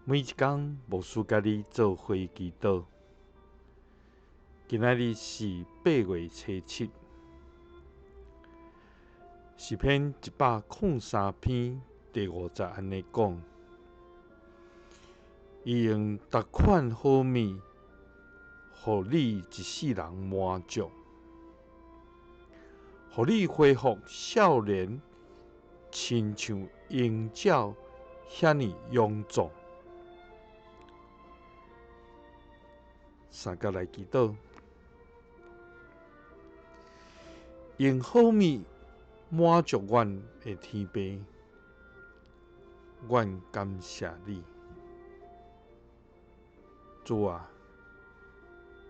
每一工，牧師佮你做伙祈禱。今仔日是8月初7，詩篇103篇第5節按呢講：伊用逐款好物，予你一世人滿足，予你恢復少年，親像鷹鳥遐爾勇壯。三佮來祈禱，用好物滿足阮的天父，阮感謝你，主啊，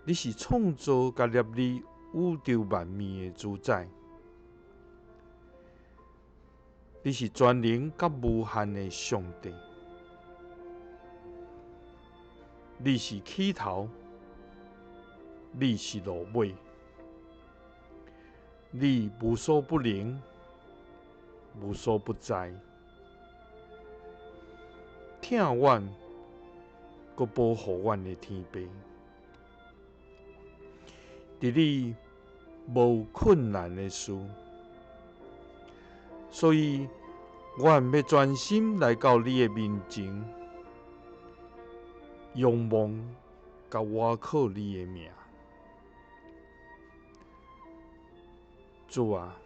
你是創造佮立立宇宙萬物的主宰，你是全能佮無限的上帝，你是起頭。你是落尾，你無所不能，無所不在，疼阮，閣保護阮的天父，佇你無困難的事，所以阮欲專心來到你的面前，仰望佮倚靠你的名。主啊，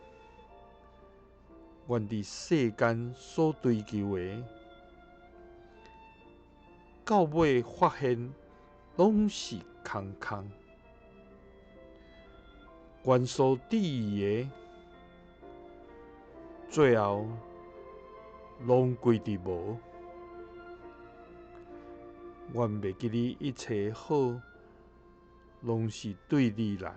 阮佇世間所追求的，到尾發現攏是空空。阮所志意的，最後攏歸佇無。阮袂記得一切好，攏是對你來。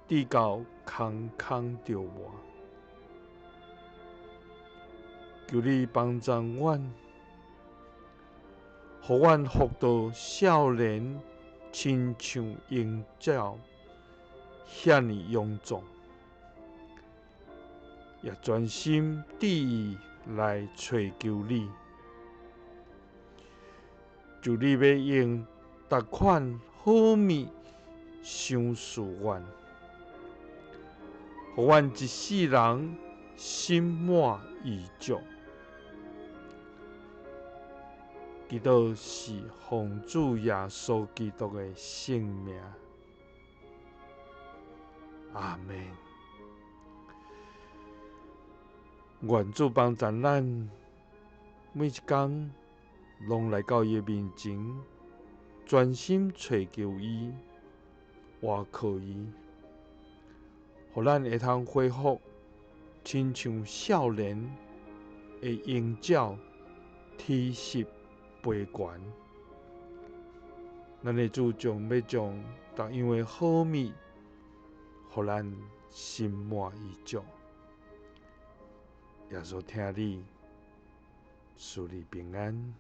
直到空空著我，求你幫助阮，予阮復到少年，親像鷹鳥遐爾勇壯，也專心致意來揣求你。求你欲用逐款好物賞賜阮。予阮一世人心滿意足。祈禱是奉主耶穌基督的聖名。阿們。願主幫助咱，每一工攏來到伊的面前，專心揣求伊，倚靠伊。予咱會通恢復，親像少年的鷹鳥，體適飛懸。咱的主將欲將逐樣的好物，予咱心滿意足。耶穌疼你，賜你平安。